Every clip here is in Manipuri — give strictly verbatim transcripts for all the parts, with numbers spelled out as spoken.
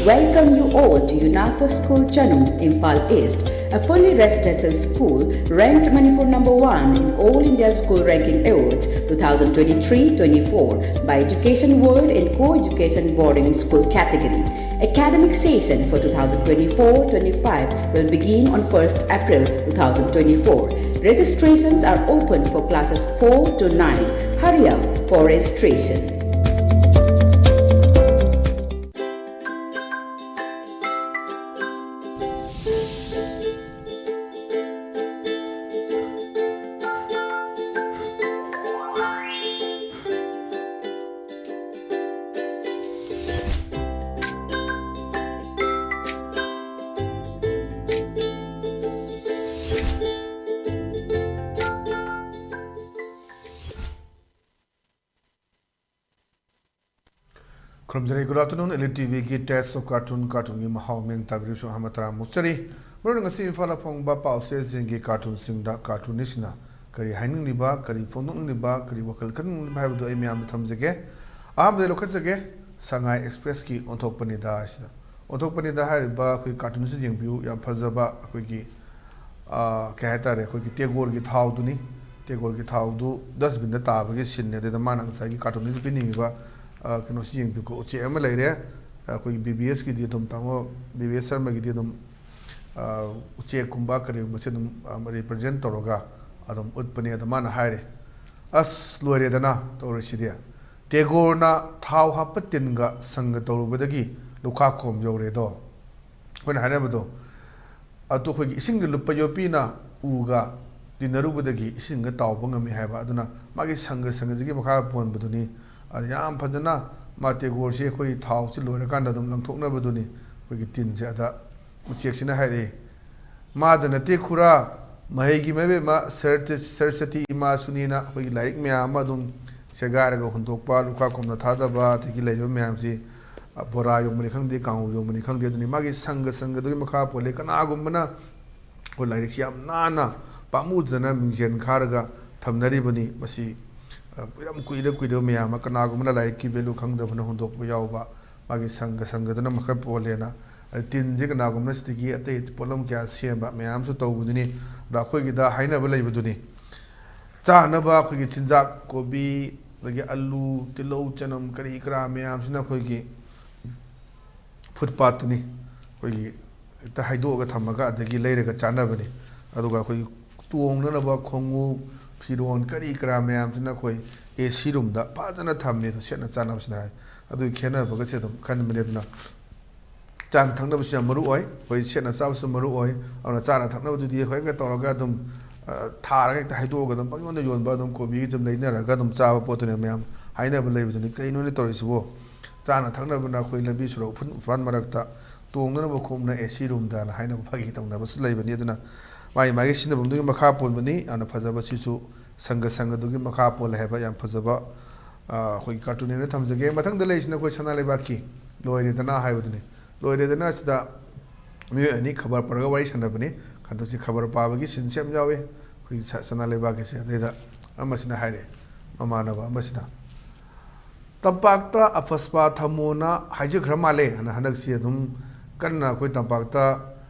Welcome you all to UNACO School Chanung, Imphal East, a fully residential school ranked Manipur number one in All India School Ranking Awards two thousand twenty-three twenty-four by Education World in Co-Education Boarding School category. Academic session for two thousand twenty-four twenty-five will begin on first April two thousand twenty-four. Registrations are open for classes four to nine. Hurry up for registration. ꯈꯨꯔꯨꯝꯖꯔꯤ꯫ Good afternoon, Elite TVꯒꯤ Taste of Cartoon, Cartoonꯒꯤ ꯃꯍꯥꯎ ꯃꯤꯌꯥꯝ ꯇꯥꯕꯤꯔꯤꯕꯁꯨ ꯑꯍꯥꯟꯕ ꯇꯔꯥꯃꯨꯛ ꯆꯔꯤ꯫ ꯃꯔꯨ ꯑꯣꯏꯅ ꯉꯁꯤ ꯏꯝꯐꯥꯜꯗ ꯐꯣꯡꯕ ꯄꯥꯎꯆꯦꯁꯤꯡꯒꯤ cartoonꯁꯤꯡꯗ cartoonistꯁꯤꯡꯅ ꯀꯔꯤ ꯍꯥꯏꯅꯤꯡꯂꯤꯕ, ꯀꯔꯤ ꯐꯣꯡꯗꯣꯛꯅꯤꯡꯂꯤꯕ, ꯀꯔꯤ ꯋꯥꯈꯜ ꯈꯟꯅꯤꯡꯂꯤꯕ ꯍꯥꯏꯕꯗꯨ ꯑꯩ ꯃꯌꯥꯝꯗ ꯊꯝꯖꯒꯦ꯫ ꯑꯍꯥꯟꯕꯗ ꯂꯧꯈꯠꯆꯒꯦ, ꯁꯉꯥꯏ Expressꯀꯤ ꯑꯣꯟꯊꯣꯛꯄꯅꯤꯗ ꯍꯥꯏꯁꯤꯗ꯫ ꯑꯣꯟꯊꯣꯛꯄꯅꯤꯗ ꯍꯥꯏꯔꯤꯕ ꯑꯩꯈꯣꯏ cartoonꯁꯤ ꯌꯦꯡꯕꯤꯌꯨ, ꯌꯥꯝ ꯐꯖꯕ ꯑꯩꯈꯣꯏꯒꯤ, ꯑ, ꯀꯩ ꯍꯥꯏꯇꯥꯔꯦ, ꯑꯩꯈꯣꯏꯒꯤ ꯇꯦꯒꯣꯔꯒꯤ ꯊꯥꯎꯗꯨꯅꯤ꯫ ꯇꯦꯒꯣꯔꯒꯤ ꯊꯥꯎꯗꯨ dustbinꯗ ꯇꯥꯕꯒꯤ sceneꯅꯦ꯫ ꯑꯗꯨꯗ ꯃꯥꯅ ꯉꯁꯥꯏꯒꯤ cartoonistꯅ ꯄꯤꯅꯤꯡꯉꯤꯕ, ꯑ, ꯀꯩꯅꯣꯁꯤ ꯌꯦꯡꯕꯤꯌꯨꯀꯣ, ꯎꯆꯦꯛ ꯑꯃ ꯂꯩꯔꯦ꯫ ꯑꯩꯈꯣꯏꯒꯤ BBSꯀꯤꯗꯤ ꯑꯗꯨꯝ, ꯇꯥꯃꯣ BBS ꯁꯔꯃꯒꯤꯗꯤ ꯑꯗꯨꯝ, ꯑ, ꯎꯆꯦꯛꯀꯨꯝꯕ ꯀꯔꯤꯒꯨꯝꯕꯁꯦ ꯑꯗꯨꯝ, ꯑ, represent ꯇꯧꯔꯒ ꯑꯗꯨꯝ ꯎꯠꯄꯅꯦ꯫ ꯑꯗ ꯃꯥꯅ ꯍꯥꯏꯔꯦ, "ꯑꯁ, ꯂꯣꯏꯔꯦꯗꯅ ꯇꯧꯔꯤꯁꯤꯗꯤ꯫ ꯇꯦꯒꯣꯔꯅ ꯊꯥꯎ ꯍꯥꯞꯄ ꯇꯤꯟꯒ ꯁꯪꯒ ꯇꯧꯔꯨꯕꯗꯒꯤ ꯂꯨꯈꯥꯈꯣꯝ ꯌꯧꯔꯦꯗꯣ꯫" ꯑꯩꯈꯣꯏꯅ ꯍꯥꯏꯅꯕꯗꯣ, ꯑꯗꯨ ꯑꯩꯈꯣꯏꯒꯤ ꯏꯁꯤꯡꯗ ꯂꯨꯞꯄ ꯌꯣꯠꯄꯤꯅ ꯎꯒ ꯇꯤꯟꯅꯔꯨꯕꯗꯒꯤ ꯏꯁꯤꯡꯒ ꯇꯥꯎꯕ ꯉꯝꯃꯤ ꯍꯥꯏꯕ꯫ ꯑꯗꯨꯅ ꯃꯥꯒꯤ ꯁꯪꯒ, ꯁꯪꯒꯁꯤꯒꯤ ꯃꯈꯥ ꯄꯣꯟꯕꯗꯨꯅꯤ꯫ ꯑꯗ ꯌꯥꯝ ꯐꯖꯅ ꯃꯥ ꯇꯦꯒꯣꯔꯁꯤ ꯑꯩꯈꯣꯏ ꯊꯥꯎꯁꯤ ꯂꯣꯏꯔꯀꯥꯟꯗ ꯑꯗꯨꯝ ꯂꯪꯊꯣꯛꯅꯕꯗꯨꯅꯤ꯫ ꯑꯩꯈꯣꯏꯒꯤ ꯇꯤꯟꯁꯦ ꯑꯗ ꯎꯆꯦꯛꯁꯤꯅ ꯍꯥꯏꯔꯛꯏ, "ꯃꯥꯗ ꯅꯠꯇꯦ ꯈꯨꯔꯥ, ꯃꯍꯩꯒꯤ ꯃꯕꯦꯝꯃ ꯁꯔꯇ-, ꯁꯔꯁꯇꯤ ꯏꯃꯥꯁꯨꯅꯤꯅ" ꯑꯩꯈꯣꯏꯒꯤ ꯂꯥꯏꯔꯤꯛ ꯃꯌꯥꯝ ꯑꯃ ꯑꯗꯨꯝ ꯁꯦꯒꯥꯏꯔꯒ ꯍꯨꯟꯗꯣꯛꯄ, ꯂꯨꯈꯥ ꯈꯣꯝꯗ ꯊꯥꯗꯕ, ꯑꯗꯒꯤ ꯂꯩꯔꯤꯕ ꯃꯌꯥꯝꯁꯤ, ꯑ, ꯕꯣꯔꯥ ꯌꯣꯟꯕꯅꯤ ꯈꯪꯗꯦ, ꯀꯥꯡꯍꯧ ꯌꯣꯟꯕꯅꯤ ꯈꯪꯗꯦ, ꯑꯗꯨꯅꯤ ꯃꯥꯒꯤ ꯁꯪꯒ, ꯁꯪꯒꯗꯨꯒꯤ ꯃꯈꯥ ꯄꯣꯜꯂꯦ꯫ ꯀꯅꯥꯒꯨꯝꯕꯅ ꯑꯩꯈꯣꯏ ꯂꯥꯏꯔꯤꯛꯁꯤ ꯌꯥꯝ ꯅꯥꯟꯅ ꯄꯥꯝꯃꯨꯗꯅ ꯃꯤꯡꯖꯦꯜ ꯈꯥꯔꯒ ꯊꯝꯅꯔꯤꯕꯅꯤ꯫ ꯃꯁꯤ, ꯑ, ꯌꯥꯝ ꯀꯨꯏꯔ ꯀꯨꯏꯔꯕ ꯃꯌꯥꯝ ꯑꯃ, ꯀꯅꯥꯒꯨꯝꯕꯅ ꯂꯥꯏꯔꯤꯛꯀꯤ value ꯈꯪꯗꯕꯅ ꯍꯨꯟꯗꯣꯛꯄ ꯌꯥꯎꯕ, ꯃꯥꯒꯤ ꯁꯪꯒ ꯁꯪꯒꯗꯨꯅ ꯃꯈꯜ ꯄꯣꯜꯂꯦꯅ꯫ ꯑꯗ ꯇꯤꯟꯁꯦ ꯀꯅꯥꯒꯨꯝꯕꯅ ꯁꯤꯗꯒꯤ ꯑꯇꯩ ꯄꯣꯠꯂꯝ ꯀꯌꯥ ꯁꯦꯝꯕ ꯃꯌꯥꯝꯁꯨ ꯇꯧꯕꯗꯨꯅꯤ꯫ ꯑꯗ ꯑꯩꯈꯣꯏꯒꯤꯗ ꯍꯥꯏꯅꯕ ꯂꯩꯕꯗꯨꯅꯤ, ꯆꯥꯅꯕ ꯑꯩꯈꯣꯏꯒꯤ ꯆꯤꯟꯖꯥꯛ, ꯀꯣꯕꯤ, ꯑꯗꯒꯤ ꯑꯂꯨ, ꯇꯤꯜꯍꯧ, ꯆꯅꯝ, ꯀꯔꯤ ꯀꯔꯥ ꯃꯌꯥꯝꯁꯤꯅ ꯑꯩꯈꯣꯏꯒꯤ ꯐꯨꯠꯄꯥꯠꯇꯅꯤ, ꯑꯩꯈꯣꯏꯒꯤ ꯍꯦꯛꯇ ꯍꯩꯗꯣꯛꯑꯒ ꯊꯝꯃꯒ ꯑꯗꯒꯤ ꯂꯩꯔꯒ ꯆꯥꯅꯕꯅꯤ꯫ ꯑꯗꯨꯒ ꯑꯩꯈꯣꯏꯒꯤ ꯇꯣꯡꯅꯅꯕ ꯈꯣꯡꯎꯞ, ꯐꯤꯔꯣꯟ, ꯀꯔꯤ ꯀꯔꯥ ꯃꯌꯥꯝꯁꯤꯅ ꯑꯩꯈꯣꯏ ꯑꯦ ꯁꯤ ꯔꯨꯝꯗ ꯐꯖꯅ ꯊꯝꯃꯤ, ꯑꯗꯨ ꯁꯦꯠꯅ ꯆꯥꯅꯕꯁꯤꯅ ꯍꯥꯏ꯫ ꯑꯗꯨꯒꯤ ꯈꯦꯠꯅꯕꯒꯁꯦ ꯑꯗꯨꯝ ꯈꯟꯕꯅꯦ꯫ ꯑꯗꯨꯅ ꯆꯥꯅ ꯊꯛꯅꯕꯁꯨ ꯌꯥꯝ ꯃꯔꯨ ꯑꯣꯏ, ꯑꯩꯈꯣꯏ ꯁꯦꯠꯅ ꯆꯥꯕꯁꯨ ꯃꯔꯨ ꯑꯣꯏ꯫ ꯑꯗꯨꯅ ꯆꯥꯅ ꯊꯛꯅꯕꯗꯨꯗꯤ ꯑꯩꯈꯣꯏꯒ ꯇꯧꯔꯒ ꯑꯗꯨꯝ, ꯑ, ꯊꯥꯔꯒ ꯍꯦꯛꯇ ꯍꯩꯗꯣꯛꯑꯒ ꯑꯗꯨꯝ ꯄꯪꯌꯣꯟꯗ ꯌꯣꯟꯕ, ꯑꯗꯨꯝ ꯀꯣꯕꯤꯒꯤ ꯑꯗꯨꯝ ꯂꯩꯅꯔꯒ ꯑꯗꯨꯝ ꯆꯥꯕ ꯄꯣꯠꯇꯨꯅꯦ꯫ ꯃꯌꯥꯝ ꯍꯥꯏꯅꯕ ꯂꯩꯕꯗꯨꯅꯤ, "ꯀꯩꯅꯣꯅꯦ ꯇꯧꯔꯤꯁꯤꯕꯣ? ꯆꯥꯅ ꯊꯛꯅꯕꯅ ꯑꯩꯈꯣꯏ ꯂꯝꯕꯤ ꯁꯣꯔꯣꯛ ꯎꯐꯨꯟ ꯎꯐꯥꯟ ꯃꯔꯛꯇ, ꯇꯣꯡꯅꯅꯕ ꯈꯣꯡꯎꯞꯅ ꯑꯦ ꯁꯤ ꯔꯨꯝꯗꯅ" ꯍꯥꯏꯅꯕ ꯐꯥꯒꯤ ꯇꯧꯅꯕꯁꯨ ꯂꯩꯕꯅꯤ꯫ ꯑꯗꯨꯅ ꯃꯥꯒꯤ ꯃꯥꯒꯤ ꯁꯤꯖꯤꯟꯅꯐꯝꯗꯨꯒꯤ ꯃꯈꯥ ꯄꯣꯟꯕꯅꯤ꯫ ꯌꯥꯝꯅ ꯐꯖꯕꯁꯤꯁꯨ ꯁꯪꯒ ꯁꯪꯒꯗꯨꯒꯤ ꯃꯈꯥ ꯄꯣꯜꯂꯦ ꯍꯥꯏꯕ ꯌꯥꯝ ꯐꯖꯕ, ꯑ, ꯑꯩꯈꯣꯏꯒꯤ ꯀꯥꯔꯇꯨꯟ ꯑꯣꯏꯅ ꯊꯝꯖꯒꯦ꯫ ꯃꯊꯪꯗ ꯂꯩꯔꯤꯁꯤꯅ ꯑꯩꯈꯣꯏ ꯁꯅꯥ ꯂꯩꯕꯥꯛꯀꯤ ꯂꯣꯏꯔꯦꯗꯅ ꯍꯥꯏꯕꯗꯨꯅꯤ꯫ ꯂꯣꯏꯔꯦꯗꯅ ꯁꯤꯗ ꯃꯤꯑꯣꯏ ꯑꯅꯤ ꯈꯕꯔ ꯄꯔꯒ ꯋꯥꯔꯤ ꯁꯥꯟꯅꯕꯅꯤ꯫ ꯍꯟꯗꯛꯁꯤ ꯈꯕꯔ ꯄꯥꯕꯒꯤ ꯁꯤꯟꯁꯦ ꯌꯥꯝ ꯌꯥꯎꯏ ꯑꯩꯈꯣꯏꯒꯤ ꯁ-, ꯁꯅꯥ ꯂꯩꯕꯥꯛꯀꯤꯁꯦ꯫ ꯑꯗꯩꯗ ꯑꯃꯁꯤꯅ ꯍꯥꯏꯔꯦ, ꯃꯃꯥꯟꯅꯕ ꯑꯃꯁꯤꯅ, "ꯇꯝꯄꯥꯛꯇ ꯑꯐꯁꯄꯥ ꯊꯝꯃꯣꯅ ꯍꯥꯏꯖꯈ꯭ꯔ ꯃꯥꯜꯂꯦ" ꯍꯥꯏꯅ꯫ ꯍꯟꯗꯛꯁꯤ ꯑꯗꯨꯝ ꯀꯟꯅ ꯑꯩꯈꯣꯏ ꯇꯝꯄꯥꯛꯇ,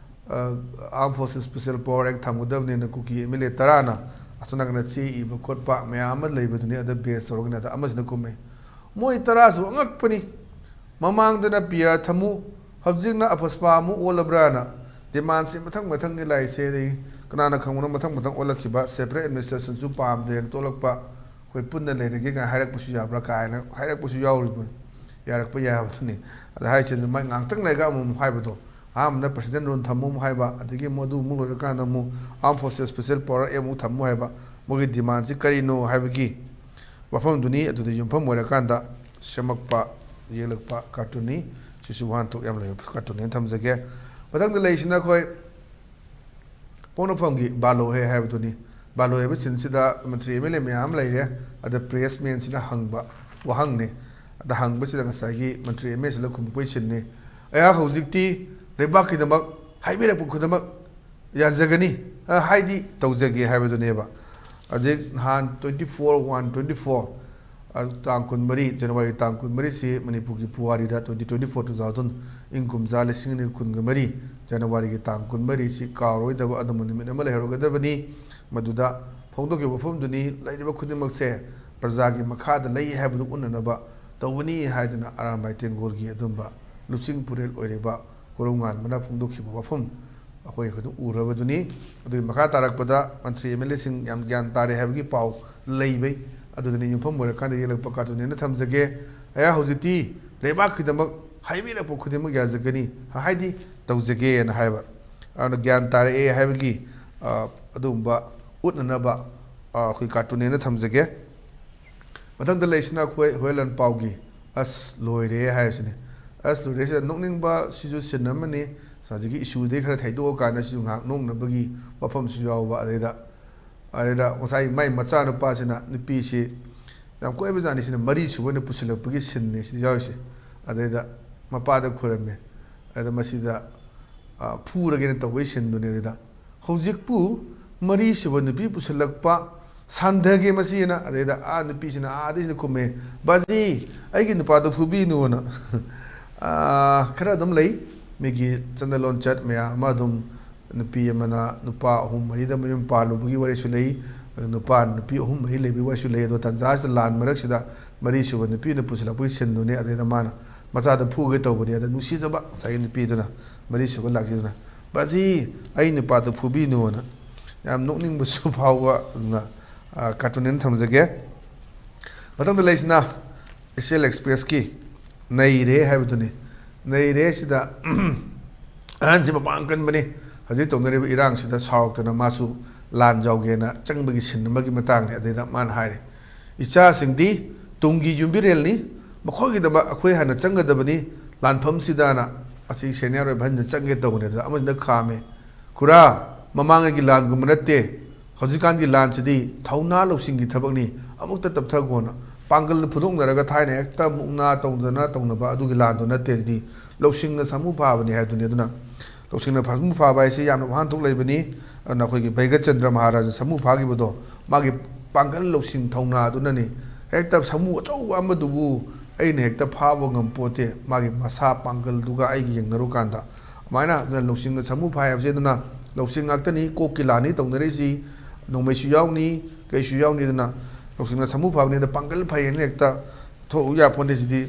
ꯑ, Armed Forces Special Power Act ꯊꯝꯒꯗꯕꯅꯦꯅ ꯀꯨꯀꯤ ꯑꯦꯝ ꯑꯦꯜ ꯑꯦ ꯇꯔꯥꯅ ꯑꯁꯣꯝ ꯅꯥꯀꯟꯗ ꯆꯦ ꯏꯕ ꯈꯣꯠꯄ ꯃꯌꯥꯝ ꯑꯃ ꯂꯩꯕꯗꯨꯅꯤ꯫ ꯑꯗ ꯕꯦꯁ ꯇꯧꯔꯒꯅꯤ꯫ ꯑꯗ ꯑꯃꯁꯤꯅ ꯀꯨꯝꯃꯦ, "ꯃꯣꯏ ꯇꯔꯥꯁꯨ ꯑꯉꯛꯄꯅꯤ, ꯃꯃꯥꯡꯗꯅ ꯄꯤ ꯑꯥꯔ ꯊꯝꯃꯨ, ꯍꯧꯖꯤꯛꯅ ꯑꯐꯁꯄꯥ ꯑꯃꯨꯛ ꯑꯣꯜꯂꯕ꯭ꯔꯥꯅ ꯗꯤꯃꯥꯟꯁꯦ ꯃꯊꯪ ꯃꯊꯪꯒꯤ ꯂꯥꯛꯏꯁꯦ꯫ ꯑꯗꯩ ꯀꯅꯥꯅ ꯈꯪꯕꯅꯣ, ꯃꯊꯪ ꯃꯊꯪ ꯑꯣꯜꯂꯛꯈꯤꯕ, ꯁꯦꯄꯔꯦꯠ ꯑꯦꯗꯃꯤꯅꯤꯁꯇ꯭ꯔꯦꯁꯟꯁꯨ ꯄꯥꯝꯗ꯭ꯔꯦꯅ ꯇꯣꯛꯂꯛꯄ, ꯑꯩꯈꯣꯏ ꯄꯨꯟꯅ ꯂꯩꯔꯒꯦ ꯀꯥꯏꯅ ꯍꯥꯏꯔꯛꯄꯁꯨ ꯌꯥꯕ꯭ꯔꯥ ꯀꯥꯏꯅ ꯍꯥꯏꯔꯛꯄꯁꯨ ꯌꯥꯎꯔꯤꯕꯅꯤ꯫ ꯌꯥꯔꯛꯄ ꯌꯥꯕꯗꯨꯅꯤ꯫ ꯑꯗ ꯍꯥꯏꯁꯦ ꯑꯗꯨꯃꯥꯏꯅ ꯉꯥꯛꯇꯪ ꯂꯩꯔꯒ ꯑꯃꯨꯛ ꯍꯥꯏꯕꯗꯣ, ꯑꯍꯥꯟꯕꯗ ꯄ꯭ꯔꯁꯤꯗꯦꯟ ꯔꯨꯜ ꯊꯝꯃꯨ ꯑꯃꯨꯛ ꯍꯥꯏꯕ, ꯑꯗꯒꯤ ꯃꯗꯨ ꯑꯃꯨꯛ ꯂꯣꯏꯔꯀꯥꯟꯗ ꯑꯃꯨꯛ Armed Forces Special Power Act ꯑꯃꯨꯛ ꯊꯝꯃꯨ ꯍꯥꯏꯕ, ꯃꯣꯏꯒꯤ ꯗꯤꯃꯥꯟꯁꯤ ꯀꯔꯤꯅꯣ ꯍꯥꯏꯕꯒꯤ ꯋꯥꯐꯝꯗꯨꯅꯤ꯫ ꯑꯗꯨꯗ ꯌꯨꯝꯐꯝ ꯑꯣꯏꯔꯀꯥꯟꯗ ꯁꯦꯝꯃꯛꯄ, ꯌꯦꯛꯂꯛꯄ ꯀꯥꯔꯇꯨꯟꯅꯤ꯫ ꯁꯤꯁꯨ ꯋꯥꯍꯟꯊꯣꯛ ꯌꯥꯝ ꯂꯩꯕ ꯀꯥꯔꯇꯨꯟꯅꯦꯅ ꯊꯝꯖꯒꯦ꯫ ꯃꯊꯪꯗ ꯂꯩꯔꯤꯁꯤꯅ ꯑꯩꯈꯣꯏ ꯄꯣꯛꯅꯐꯝꯒꯤ ꯕꯥꯂꯣ ꯍꯦ ꯍꯥꯏꯕꯗꯨꯅꯤ꯫ ꯕꯥꯂꯣ ꯍꯦ ꯍꯥꯏꯕ ꯁꯤꯟꯁꯤꯗ ꯃꯟꯇ꯭ꯔꯤ ꯑꯦꯝ ꯑꯦꯜ ꯑꯦ ꯃꯌꯥꯝ ꯑꯃ ꯂꯩꯔꯦ꯫ ꯑꯗ ꯄ꯭ꯔꯦꯁ ꯃꯦꯟꯁꯤꯅ ꯍꯪꯕ ꯋꯥꯍꯪꯅꯤ꯫ ꯑꯗ ꯍꯪꯕꯁꯤꯗ ꯉꯁꯥꯏꯒꯤ ꯃꯟꯇ꯭ꯔꯤ ꯑꯦꯝ ꯑꯦꯜ ꯑꯦꯁꯤꯅ ꯈꯨꯝꯃꯛꯄꯒꯤ ꯁꯤꯟꯅꯤ, "ꯑꯩꯍꯥꯛ ꯍꯧꯖꯤꯛꯇꯤ ꯂꯩꯕꯥꯛꯀꯤꯗꯃꯛ ꯍꯥꯏꯕꯤꯔꯛꯄ ꯈꯨꯗꯤꯡꯃꯛ ꯌꯥꯖꯒꯅꯤ, ꯑ, ꯍꯥꯏꯗꯤ ꯇꯧꯖꯒꯦ" ꯍꯥꯏꯕꯗꯨꯅꯦꯕ꯫ ꯍꯧꯖꯤꯛ ꯅꯍꯥꯟ twenty four one twenty four, ꯇꯥꯡ ꯀꯨꯟꯃꯔꯤ, ꯖꯅꯋꯥꯔꯤ ꯇꯥꯡ ꯀꯨꯟꯃꯔꯤꯁꯤ ꯃꯅꯤꯄꯨꯔꯒꯤ ꯄꯨꯋꯥꯔꯤꯗ twenty twenty four, two thousand, ꯏꯪ ꯀꯨꯝꯖꯥ ꯂꯤꯁꯤꯡ ꯑꯅꯤ ꯀꯨꯟꯒ ꯃꯔꯤ, ꯖꯅꯋꯥꯔꯤꯒꯤ ꯇꯥꯡ ꯀꯨꯟꯃꯔꯤꯁꯤ ꯀꯥꯎꯔꯣꯏꯗꯕ ꯑꯗꯨꯝꯕ ꯅꯨꯃꯤꯠ ꯑꯃ ꯂꯩꯍꯧꯔꯒꯗꯕꯅꯤ꯫ ꯃꯗꯨꯗ ꯐꯣꯡꯗꯣꯛꯈꯤꯕ ꯋꯥꯐꯝꯗꯨꯅꯤ, ꯂꯩꯔꯤꯕ ꯈꯨꯗꯤꯡꯃꯛꯁꯦ ꯄ꯭ꯔꯖꯥꯒꯤ ꯃꯈꯥꯗ ꯂꯩ ꯍꯥꯏꯕꯗꯨ ꯎꯠꯅꯅꯕ ꯇꯧꯕꯅꯤ ꯍꯥꯏꯗꯨꯅ ꯑꯔꯥꯝꯕꯥꯏ ꯇꯦꯡꯒꯣꯜꯒꯤ ꯑꯗꯨꯝꯕ ꯂꯨꯆꯤꯡ ꯄꯨꯔꯦꯜ ꯑꯣꯏꯔꯤꯕ ꯀꯣꯔꯧꯉꯥꯟꯕꯅ ꯐꯣꯡꯗꯣꯛꯈꯤꯕ ꯋꯥꯐꯝ ꯑꯩꯈꯣꯏ ꯑꯗꯨꯝ ꯎꯔꯕꯗꯨꯅꯤ꯫ ꯑꯗꯨꯒꯤ ꯃꯈꯥ ꯇꯥꯔꯛꯄꯗ ꯃꯟꯇ꯭ꯔꯤ MLAꯁꯤꯡ ꯌꯥꯝ ꯒ꯭ꯌꯥꯟ ꯇꯥꯔꯦ ꯍꯥꯏꯕꯒꯤ ꯄꯥꯎ ꯂꯩꯕꯩ, ꯑꯗꯨꯗꯅꯤ ꯌꯨꯝꯐꯝ ꯑꯣꯏꯔꯀꯥꯟꯗ ꯌꯦꯛꯂꯛꯄ ꯀꯥꯔꯇꯨꯟꯅꯦꯅ ꯊꯝꯖꯒꯦ꯫ ꯑꯩꯍꯥꯛ ꯍꯧꯖꯤꯛꯇꯤ ꯂꯩꯕꯥꯛꯀꯤꯗꯃꯛ ꯍꯥꯏꯕꯤꯔꯛꯄ ꯈꯨꯗꯤꯡꯃꯛ ꯌꯥꯖꯒꯅꯤ, ꯍꯥꯏꯗꯤ ꯇꯧꯖꯒꯦꯅ ꯍꯥꯏꯕ꯫ ꯑꯗꯨꯅ ꯒ꯭ꯌꯥꯟ ꯇꯥꯔꯛꯑꯦ ꯍꯥꯏꯕꯒꯤ, ꯑ, ꯑꯗꯨꯒꯨꯝꯕ ꯎꯠꯅꯅꯕ, ꯑ, ꯑꯩꯈꯣꯏ ꯀꯥꯔꯇꯨꯟꯅꯦꯅ ꯊꯝꯖꯒꯦ꯫ ꯃꯊꯪꯗ ꯂꯩꯁꯤꯅ ꯑꯩꯈꯣꯏ ꯍꯨꯔꯦꯟ ꯂꯥꯟꯄꯥꯎꯒꯤ "ꯑꯁ ꯂꯣꯏꯔꯦ" ꯍꯥꯏꯔꯤꯁꯤꯅꯤ꯫ "ꯑꯁ ꯂꯣꯏꯔꯦ" ꯁꯤꯗ ꯅꯣꯛꯅꯤꯡꯕ ꯁꯤꯁꯨ ꯁꯤꯟ ꯑꯃꯅꯤ꯫ ꯍꯧꯖꯤꯛꯀꯤ ꯏꯁꯨꯗꯒꯤ ꯈꯔ ꯊꯩꯗꯣꯛꯑꯀꯥꯟꯗ ꯁꯤꯁꯨ ꯉꯥꯏꯍꯥꯛ ꯅꯣꯛꯅꯕꯒꯤ ꯋꯥꯐꯝꯁꯨ ꯌꯥꯎꯕ꯫ ꯑꯗꯩꯗ, ꯑꯗꯩꯗ ꯉꯁꯥꯏ ꯃꯥꯏ ꯃꯆꯥꯅꯨꯄꯥꯁꯤꯅ ꯅꯨꯄꯤꯁꯤ ꯌꯥꯝ ꯀꯣꯏꯕ ꯖꯥꯠꯅꯤ, ꯁꯤꯅ ꯃꯔꯤ ꯁꯨꯕ ꯑꯣꯏꯅ ꯄꯨꯁꯤꯜꯂꯛꯄꯒꯤ ꯁꯤꯟꯅꯤ ꯁꯤꯗ ꯌꯥꯎꯔꯤꯁꯦ꯫ ꯑꯗꯩꯗ ꯃꯄꯥꯗ ꯈꯨꯔꯝꯃꯦ꯫ ꯑꯗ ꯃꯁꯤꯗ, ꯑ, ꯐꯨꯔꯒꯦꯅ ꯇꯧꯕꯒꯤ ꯁꯤꯟꯗꯨꯅꯤ꯫ ꯑꯗꯨꯗ ꯍꯧꯖꯤꯛꯄꯨ ꯃꯔꯤꯁꯨꯕ ꯅꯨꯄꯤ ꯄꯨꯁꯤꯜꯂꯛꯄ ꯁꯥꯟꯊꯒꯦ ꯃꯁꯤꯅ꯫ ꯑꯗꯩꯗ ꯑꯥ ꯅꯨꯄꯤꯁꯤꯅ ꯑꯥꯗꯩꯁꯤꯅ ꯈꯨꯝꯃꯦ, "ꯕꯥꯖꯤ, ꯑꯩꯒꯤ ꯅꯨꯄꯥꯗꯣ ꯐꯨꯕꯤꯅꯨꯅ"꯫ ꯑꯥ, ꯈꯔ ꯑꯗꯨꯝ ꯂꯩ, ꯃꯤꯒꯤ ꯆꯠꯅ ꯂꯣꯟꯆꯠ ꯃꯌꯥꯝ ꯑꯃ ꯑꯗꯨꯝ, ꯅꯨꯄꯤ ꯑꯃꯅ ꯅꯨꯄꯥ ꯑꯍꯨꯝ ꯃꯔꯤꯗ ꯃꯌꯨꯝ ꯄꯥꯜꯂꯨꯕꯒꯤ ꯋꯥꯔꯤꯁꯨ ꯂꯩ, ꯅꯨꯄꯥ ꯅꯨꯄꯤ ꯑꯍꯨꯝ ꯃꯔꯤ ꯂꯩꯕꯒꯤ ꯋꯥꯔꯤꯁꯨ ꯂꯩ꯫ ꯑꯗꯣ ꯇꯟꯖꯥꯁꯤꯗ ꯂꯥꯟ ꯃꯔꯛꯁꯤꯗ ꯃꯔꯤꯁꯨꯕ ꯅꯨꯄꯤꯅ ꯄꯨꯁꯤꯜꯂꯛꯄꯒꯤ ꯁꯤꯟꯗꯨꯅꯤ꯫ ꯑꯗꯩꯗ ꯃꯥꯅ ꯃꯆꯥꯗꯣ ꯐꯨꯒꯦ ꯇꯧꯕꯅꯤ꯫ ꯑꯗ ꯅꯨꯡꯁꯤꯖꯕ ꯉꯁꯥꯏꯒꯤ ꯅꯨꯄꯤꯗꯨꯅ ꯃꯔꯤꯁꯨꯕ ꯂꯥꯛꯆꯩꯗꯨꯅ, "ꯕꯥꯖꯤ, ꯑꯩ ꯅꯨꯄꯥꯗꯣ ꯐꯨꯕꯤꯅꯨꯅ"꯫ ꯌꯥꯝ ꯅꯣꯛꯅꯤꯡꯕꯁꯨ ꯐꯥꯎꯕ, ꯑꯗꯨꯅ, ꯑ, ꯀꯥꯔꯇꯨꯟ ꯑꯣꯏꯅ ꯊꯝꯖꯒꯦ꯫ ꯃꯊꯪꯗ ꯂꯩꯁꯤꯅ ꯏꯆꯦꯜ ꯑꯦꯛꯁꯄ꯭ꯔꯦꯁꯀꯤ "ꯅꯩꯔꯦ" ꯍꯥꯏꯕꯗꯨꯅꯤ꯫ "ꯅꯩꯔꯦ" ꯁꯤꯗ ꯑꯍꯟꯁꯤ ꯃꯄꯥꯡ ꯀꯟꯕꯅꯤ꯫ ꯍꯧꯖꯤꯛ ꯇꯧꯅꯔꯤꯕ ꯏꯔꯥꯡꯁꯤꯗ ꯁꯥꯎꯔꯛꯇꯅ ꯃꯥꯁꯨ ꯂꯥꯟ ꯌꯥꯎꯒꯦꯅ ꯆꯪꯕꯒꯤ ꯁꯤꯟ ꯑꯃꯒꯤ ꯃꯇꯥꯡꯅꯤ꯫ ꯑꯗꯩꯗ ꯃꯥꯅ ꯍꯥꯏꯔꯤ, "ꯏꯆꯥꯁꯤꯡꯗꯤ ꯇꯨꯡꯒꯤ ꯌꯨꯝꯕꯤꯔꯦꯜꯅꯤ, ꯃꯈꯣꯏꯒꯤꯗꯃꯛ ꯑꯩꯈꯣꯏ ꯍꯥꯟꯅ ꯆꯪꯒꯗꯕꯅꯤ ꯂꯥꯟꯐꯝꯁꯤꯗꯅ", ꯑꯁꯤ ꯁꯦꯅꯤꯌꯔ ꯑꯣꯏꯕ ꯑꯍꯟꯁꯤꯅ ꯆꯪꯒꯦ ꯇꯧꯕꯅꯤ꯫ ꯑꯗꯨꯗ ꯑꯃꯁꯤꯅ ꯈꯥꯝꯃꯦ, "ꯈꯨꯔꯥ, ꯃꯃꯥꯡꯉꯩꯒꯤ ꯂꯥꯟꯒꯨꯝꯕ ꯅꯠꯇꯦ, ꯍꯧꯖꯤꯛꯀꯥꯟꯒꯤ ꯂꯥꯟꯁꯤꯗꯤ ꯊꯧꯅꯥ ꯂꯧꯁꯤꯡꯒꯤ ꯊꯕꯛꯅꯤ, ꯑꯃꯨꯛꯇ ꯇꯞꯊꯈꯣꯅ꯫ ꯄꯥꯡꯒꯜ ꯐꯨꯗꯣꯛꯅꯔꯒ ꯊꯥꯏꯅ ꯍꯦꯛꯇ ꯃꯨꯛꯅꯥ ꯇꯧꯗꯅ ꯇꯧꯅꯕ ꯑꯗꯨꯒꯤ ꯂꯥꯟꯗꯣ ꯅꯠꯇꯦ꯫ ꯁꯤꯗꯤ ꯂꯧꯁꯤꯡꯅ ꯁꯥꯃꯨ ꯐꯥꯕꯅꯤ" ꯍꯥꯏꯗꯨꯅꯤ꯫ ꯑꯗꯨꯅ ꯂꯧꯁꯤꯡꯅ ꯁꯥꯃꯨ ꯐꯥꯕ ꯍꯥꯏꯁꯤ ꯌꯥꯝꯅ ꯋꯥꯍꯟꯊꯣꯛ ꯂꯩꯕꯅꯤ꯫ ꯑꯗꯨꯅ ꯑꯩꯈꯣꯏꯒꯤ ꯕꯩꯒꯆꯟꯗ꯭ꯔ ꯃꯍꯥꯔꯥꯖꯅ ꯁꯥꯃꯨ ꯐꯥꯈꯤꯕꯗꯣ ꯃꯥꯒꯤ ꯄꯥꯡꯒꯜ ꯂꯧꯁꯤꯡ ꯊꯧꯅꯥ ꯑꯗꯨꯅꯅꯤ꯫ ꯍꯦꯛꯇ ꯁꯥꯃꯨ ꯑꯆꯧꯕ ꯑꯃꯗꯨꯕꯨ ꯑꯩꯅ ꯍꯦꯛꯇ ꯐꯥꯕ ꯉꯝꯄꯣꯠꯇꯦ, ꯃꯥꯒꯤ ꯃꯁꯥ ꯄꯥꯡꯒꯜꯗꯨꯒ ꯑꯩꯒ ꯌꯦꯡꯅꯔꯨꯀꯥꯟꯗ꯫ ꯑꯗꯨꯃꯥꯏꯅ ꯑꯗꯨꯅ ꯂꯧꯁꯤꯡꯅ ꯁꯥꯃꯨ ꯐꯥꯏ ꯍꯥꯏꯕꯁꯦ ꯑꯗꯨꯅ ꯂꯧꯁꯤꯡ ꯉꯥꯛꯇꯅꯤ꯫ ꯀꯣꯛꯀꯤ ꯂꯥꯟꯅꯤ ꯇꯧꯅꯔꯤꯁꯤ, ꯅꯣꯡꯃꯩꯁꯨ ꯌꯥꯎꯅꯤ, ꯀꯩꯁꯨ ꯌꯥꯎꯅꯤ꯫ ꯑꯗꯨꯅ ꯂꯧꯁꯤꯡꯅ ꯁꯥꯃꯨ ꯐꯥꯕꯅꯤꯅ ꯄꯥꯡꯒꯜ ꯐꯩꯌꯦꯅ ꯍꯦꯛꯇ ꯊꯣꯛꯎ ꯌꯥꯄꯣꯟꯇꯦ꯫ ꯁꯤꯗꯤ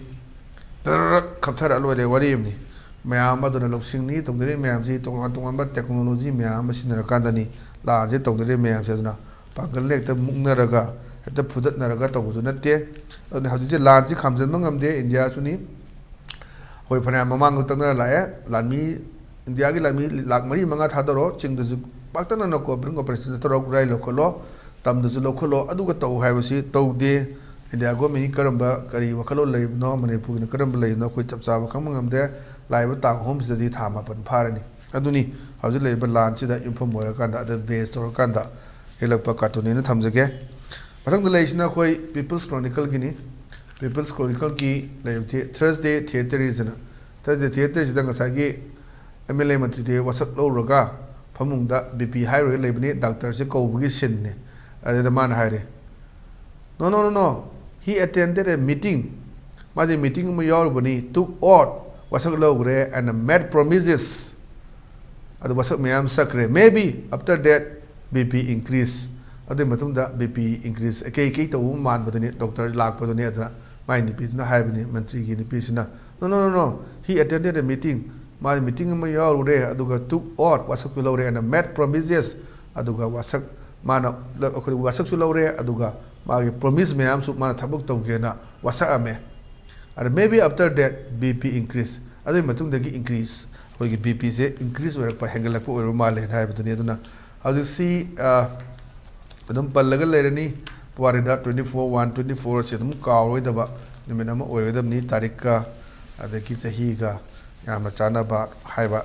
ꯇꯔꯛ ꯈꯞꯊꯔ ꯂꯣꯏꯔꯦ ꯋꯥꯔꯤ ꯑꯃꯅꯤ꯫ ꯃꯌꯥꯝ ꯑꯗꯨꯅ ꯂꯧꯁꯤꯡꯅꯤ ꯇꯧꯅꯔꯤꯕ ꯃꯌꯥꯝꯁꯤ ꯇꯣꯉꯥꯟ ꯇꯣꯉꯥꯟꯕ technology ꯃꯌꯥꯝ ꯑꯃ ꯁꯤꯖꯤꯟꯅꯔꯀꯥꯟꯗꯅꯤ ꯂꯥꯟꯁꯦ ꯇꯧꯅꯔꯤꯕ ꯃꯌꯥꯝꯁꯦ꯫ ꯑꯗꯨꯅ ꯄꯥꯡꯒꯜ ꯍꯦꯛꯇ ꯃꯨꯛꯅꯔꯒ, ꯍꯦꯛꯇ ꯐꯨꯗꯠꯅꯔꯒ ꯇꯧꯕꯗꯨ ꯅꯠꯇꯦ꯫ ꯑꯗꯨꯅ ꯍꯧꯖꯤꯛꯁꯦ ꯂꯥꯟꯁꯤ ꯈꯥꯝꯖꯤꯟꯕ ꯉꯝꯗꯦ꯫ ꯏꯟꯗꯤꯌꯥꯁꯨꯅꯤ, ꯑꯩꯈꯣꯏ ꯐꯅꯌꯥꯝ ꯃꯃꯥꯡꯗ ꯇꯛꯅꯔ ꯂꯥꯛꯑꯦ꯫ ꯂꯥꯟꯃꯤ, ꯏꯟꯗꯤꯌꯥꯒꯤ ꯂꯥꯟꯃꯤ ꯂꯥꯛ ꯃꯔꯤ ꯃꯉꯥ ꯊꯥꯗꯔꯣ, ꯆꯤꯡꯗꯁꯨ ꯄꯥꯛꯇꯛꯅꯅ covering operation ꯆꯠꯊꯔꯣ, ꯈꯨꯠꯂꯥꯏ ꯂꯧꯈꯠꯂꯣ, ꯇꯝꯗꯁꯨ ꯂꯧꯈꯠꯂꯣ, ꯑꯗꯨꯒ ꯇꯧ ꯍꯥꯏꯕꯁꯤ ꯇꯧꯗꯦ꯫ ꯏꯟꯗꯤꯌꯥ governmentꯀꯤ ꯀꯔꯝꯕ, ꯀꯔꯤ ꯋꯥꯈꯜꯂꯣꯟ ꯂꯩꯕꯅꯣ, ꯃꯅꯤꯄꯨꯔꯒꯤꯅ ꯀꯔꯝꯕ ꯂꯩꯕꯅꯣ, ꯑꯩꯈꯣꯏ ꯆꯞ ꯆꯥꯕ ꯈꯪꯕ ꯉꯝꯗꯦ꯫ ꯂꯥꯛꯏꯕ ꯇꯥꯡ ꯑꯍꯨꯝꯁꯤꯗꯗꯤ ꯊꯥ ꯃꯥꯄꯟ ꯐꯥꯔꯅꯤ꯫ ꯑꯗꯨꯅꯤ ꯍꯧꯖꯤꯛ ꯂꯩꯔꯤꯕ ꯂꯥꯟꯁꯤꯗ ꯌꯨꯝꯐꯝ ꯑꯣꯏꯔꯀꯥꯟꯗ, ꯑꯗ base ꯇꯧꯔꯀꯥꯟꯗ ꯌꯦꯛꯂꯛꯄ cartoonꯅꯦꯅ ꯊꯝꯖꯒꯦ꯫ ꯃꯊꯪꯗ ꯂꯩꯔꯤꯁꯤꯅ ꯑꯩꯈꯣꯏ People's Chronicleꯒꯤꯅꯤ꯫ People's Chronicleꯒꯤ ꯂꯩꯔꯤꯕꯗꯤ Thursday Theatersꯅ꯫ Thursday Theatersꯁꯤꯗ ꯉꯁꯥꯏꯒꯤ MLA ꯃꯟꯇ꯭ꯔꯤꯗꯤ ꯋꯥꯁꯛ ꯂꯧꯔꯒ ꯐꯃꯨꯡꯗ BP ꯍꯥꯏꯔꯨꯔꯒ ꯂꯩꯕꯅꯤ, doctorꯁꯦ ꯀꯧꯕꯒꯤ sceneꯅꯤ꯫ ꯑꯗꯨꯗ ꯃꯥꯅ ꯍꯥꯏꯔꯦ, "No, no, no, no. He attended a meeting." ꯃꯥꯁꯦ meeting ꯑꯃ ꯌꯥꯎꯔꯨꯕꯅꯤ, took oath, ꯋꯥꯁꯛ ꯂꯧꯈ꯭ꯔꯦ, and made promises꯫ ꯑꯗꯨ ꯋꯥꯁꯛ ꯃꯌꯥꯝ ꯆꯠꯈ꯭ꯔꯦ꯫ Maybe after that, BP increase꯫ ꯑꯗꯨꯒꯤ ꯃꯇꯨꯡꯗ BP increase, ꯀꯩ ꯀꯩ ꯇꯧꯕ ꯃꯥꯟꯕꯗꯨꯅꯤ, doctor ꯂꯥꯛꯄꯗꯨꯅꯤ꯫ ꯑꯗꯨꯗ ꯃꯥꯏ ꯅꯨꯄꯤꯗꯨꯅ ꯍꯥꯏꯕꯅꯤ, ꯃꯟꯇ꯭ꯔꯤꯒꯤ ꯅꯨꯄꯤꯁꯤꯅ, "No, no, no, no. He attended a meeting." ꯃꯥ meeting ꯑꯃ ꯌꯥꯎꯔꯨꯔꯦ, ꯑꯗꯨꯒ took oath, ꯋꯥꯁꯛꯁꯨ ꯂꯧꯔꯦ, and made promises꯫ ꯑꯗꯨꯒ ꯋꯥꯁꯛ, ꯃꯥꯅ, ꯑꯩꯈꯣꯏ ꯋꯥꯁꯛꯁꯨ ꯂꯧꯔꯦ, ꯑꯗꯨꯒ ꯃꯥꯒꯤ promise ꯃꯌꯥꯝꯁꯨ ꯃꯥꯅ ꯊꯕꯛ ꯇꯧꯒꯦꯅ ꯋꯥꯁꯛꯑꯝꯃꯦ꯫ ꯑꯗ maybe after that, BP increase꯫ ꯑꯗꯨꯒꯤ ꯃꯇꯨꯡꯗꯒꯤ increase, ꯑꯩꯈꯣꯏꯒꯤ BPꯁꯦ increase ꯑꯣꯏꯔꯛꯄ, ꯍꯦꯟꯒꯠꯂꯛꯄ ꯑꯣꯏꯔꯕ ꯃꯥꯜꯂꯦꯅ ꯍꯥꯏꯕꯗꯨꯅꯤ꯫ ꯑꯗꯨꯅ ꯍꯧꯖꯤꯛꯁꯤ, ꯑ, ꯑꯗꯨꯝ ꯄꯜꯂꯒ ꯂꯩꯔꯅꯤ꯫ ꯄꯨꯋꯥꯔꯤꯗ twenty four one twenty fourꯁꯦ ꯑꯗꯨꯝ ꯀꯥꯎꯔꯣꯏꯗꯕ ꯅꯨꯃꯤꯠ ꯑꯃ ꯑꯣꯏꯔꯣꯏꯗꯕꯅꯤ꯫ ꯇꯥꯔꯤꯛꯀ ꯑꯗꯒꯤ ꯆꯍꯤꯒ ꯌꯥꯝꯅ ꯆꯥꯟꯅꯕ ꯍꯥꯏꯕ,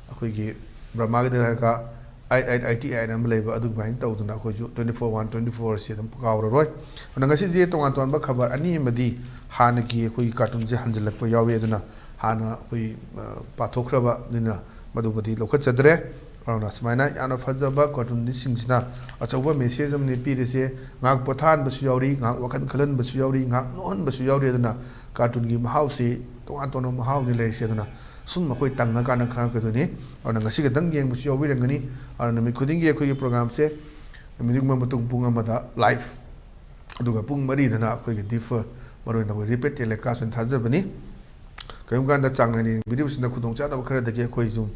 ꯑꯩꯈꯣꯏꯒꯤ ꯕ꯭ꯔꯍꯃꯥꯒꯤꯗ ꯍꯥꯏꯔꯒ eight eight eighty eight ꯑꯃ ꯂꯩꯕ, ꯑꯗꯨꯃꯥꯏꯅ ꯇꯧꯗꯅ ꯑꯩꯈꯣꯏꯁꯨ twenty four one twenty fourꯁꯦ ꯑꯗꯨꯝ ꯀꯥꯎꯔꯔꯣꯏ꯫ ꯑꯗꯨꯅ ꯉꯁꯤꯁꯦ ꯇꯣꯉꯥꯟ ꯇꯣꯉꯥꯟꯕ ꯈꯕꯔ ꯑꯅꯤ ꯑꯃꯗꯤ ꯍꯥꯟꯅꯒꯤ ꯑꯩꯈꯣꯏꯒꯤ cartoonꯁꯦ ꯍꯟꯖꯤꯜꯂꯛꯄ ꯌꯥꯎꯏ꯫ ꯑꯗꯨꯅ ꯍꯥꯟꯅ ꯑꯩꯈꯣꯏ, ꯑ, ꯄꯥꯊꯣꯛꯈ꯭ꯔꯕꯅꯤꯅ ꯃꯗꯨꯃꯗꯤ ꯂꯧꯈꯠꯆꯗ꯭ꯔꯦ꯫ ꯑꯗꯨꯅ ꯁꯨꯃꯥꯏꯅ ꯌꯥꯝꯅ ꯐꯖꯕ ꯀꯥꯔꯇꯨꯟꯁꯤꯡꯁꯤꯅ ꯑꯆꯧꯕ ꯃꯦꯁꯦꯖ ꯑꯃꯅꯤ ꯄꯤꯔꯤꯁꯦ꯫ ꯉꯥꯏꯍꯥꯛ ꯄꯣꯊꯥꯍꯟꯕꯁꯨ ꯌꯥꯎꯔꯤ, ꯉꯥꯏꯍꯥꯛ ꯋꯥꯈꯜ ꯈꯜꯍꯟꯕꯁꯨ ꯌꯥꯎꯔꯤ, ꯉꯥꯏꯍꯥꯛ ꯅꯣꯛꯍꯟꯕꯁꯨ ꯌꯥꯎꯔꯤ꯫ ꯑꯗꯨꯅ ꯀꯥꯔꯇꯨꯟꯒꯤ ꯃꯍꯥꯎꯁꯤ ꯇꯣꯉꯥꯟ ꯇꯣꯉꯥꯟꯕ ꯃꯍꯥꯎꯅꯤ ꯂꯩꯔꯤꯁꯦ꯫ ꯑꯗꯨꯅ ꯁꯨꯝ ꯑꯩꯈꯣꯏ ꯇꯪꯉꯀꯥꯟꯗ ꯈꯪꯉꯛꯀꯗꯣꯏꯅꯤ꯫ ꯑꯗꯨꯅ ꯉꯁꯤ ꯈꯛꯇꯪ ꯌꯦꯡꯕꯁꯨ ꯌꯥꯎꯕꯤꯔꯝꯒꯅꯤ꯫ ꯑꯗꯨꯅ ꯅꯨꯃꯤꯠ ꯈꯨꯗꯤꯡꯒꯤ ꯑꯩꯈꯣꯏꯒꯤ ꯄ꯭ꯔꯣꯒ꯭ꯔꯥꯝꯁꯦ ꯅꯨꯃꯤꯠ ꯈꯨꯗꯤꯡꯃꯛ ꯃꯇꯨꯡ ꯄꯨꯡ ꯑꯃꯗ ꯂꯥꯏꯐ, ꯑꯗꯨꯒ ꯄꯨꯡ ꯃꯔꯤꯗꯅ ꯑꯩꯈꯣꯏꯒꯤ ꯗꯤꯐꯔ, ꯃꯔꯨꯑꯣꯏꯅ ꯑꯩꯈꯣꯏ ꯔꯤꯄꯤꯠ ꯇꯦꯂꯤꯀꯥꯁ ꯑꯣꯏꯅ ꯊꯥꯖꯕꯅꯤ꯫ ꯀꯔꯤꯒꯨꯝꯕ ꯀꯥꯟꯗ ꯆꯥꯡ ꯅꯥꯏꯅ ꯌꯦꯡꯕꯤꯔꯤꯕꯁꯤꯡꯗ ꯈꯨꯗꯣꯡꯆꯥꯗꯕ ꯈꯔꯗꯒꯤ ꯑꯩꯈꯣꯏ ꯁꯨꯝ,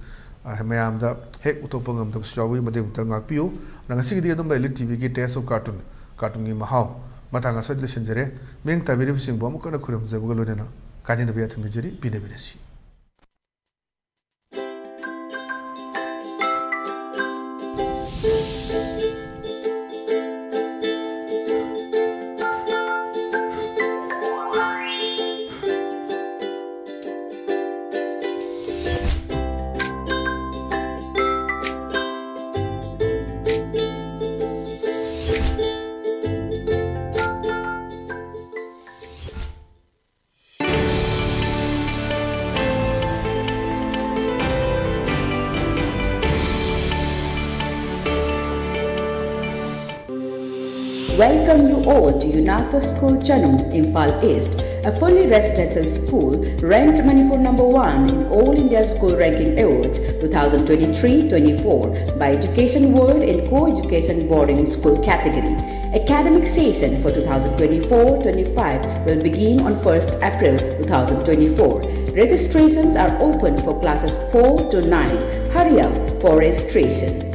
ꯑ, ꯃꯌꯥꯝꯗ ꯍꯦꯛ ꯎꯠꯊꯣꯛꯄ ꯉꯝꯗꯕꯁꯨ ꯌꯥꯎꯏ, ꯃꯗꯨ ꯑꯃꯨꯛꯇ ꯉꯥꯛꯄꯤꯌꯨ꯫ ꯑꯗꯨꯅ ꯉꯁꯤꯒꯤꯗꯤ ꯑꯗꯨꯝ ꯂꯩ ꯂꯤꯠ ꯇꯤꯚꯤꯒꯤ ꯇꯦꯁ ꯑꯣꯐ ꯀꯥꯔꯇꯨꯟ, ꯀꯥꯔꯇꯨꯟꯒꯤ ꯃꯍꯥꯎ ꯃꯇꯥꯡ ꯑꯁꯤꯗ ꯂꯣꯏꯁꯤꯟꯖꯔꯦ꯫ ꯃꯤꯠꯌꯦꯡ ꯇꯥꯕꯤꯔꯤꯕꯁꯤꯡꯕꯨ ꯑꯃꯨꯛ ꯍꯟꯅ ꯈꯨꯔꯨꯝꯖꯕꯒ ꯂꯣꯏꯅꯅ ꯀꯥꯏꯅꯅꯕ ꯌꯥꯊꯪ ꯅꯤꯖꯔꯤ꯫ ꯄꯤꯅꯕꯤꯔꯁꯤ꯫ Welcome you all to UNAPA School Chanung, Imphal East, a fully residential school ranked Manipur number one in All India School Ranking Awards two thousand twenty-three twenty-four by Education World in Co-Education Boarding School category. Academic session for two thousand twenty-four twenty-five will begin on first April two thousand twenty-four. Registrations are open for classes four to nine. Hurry up for registration.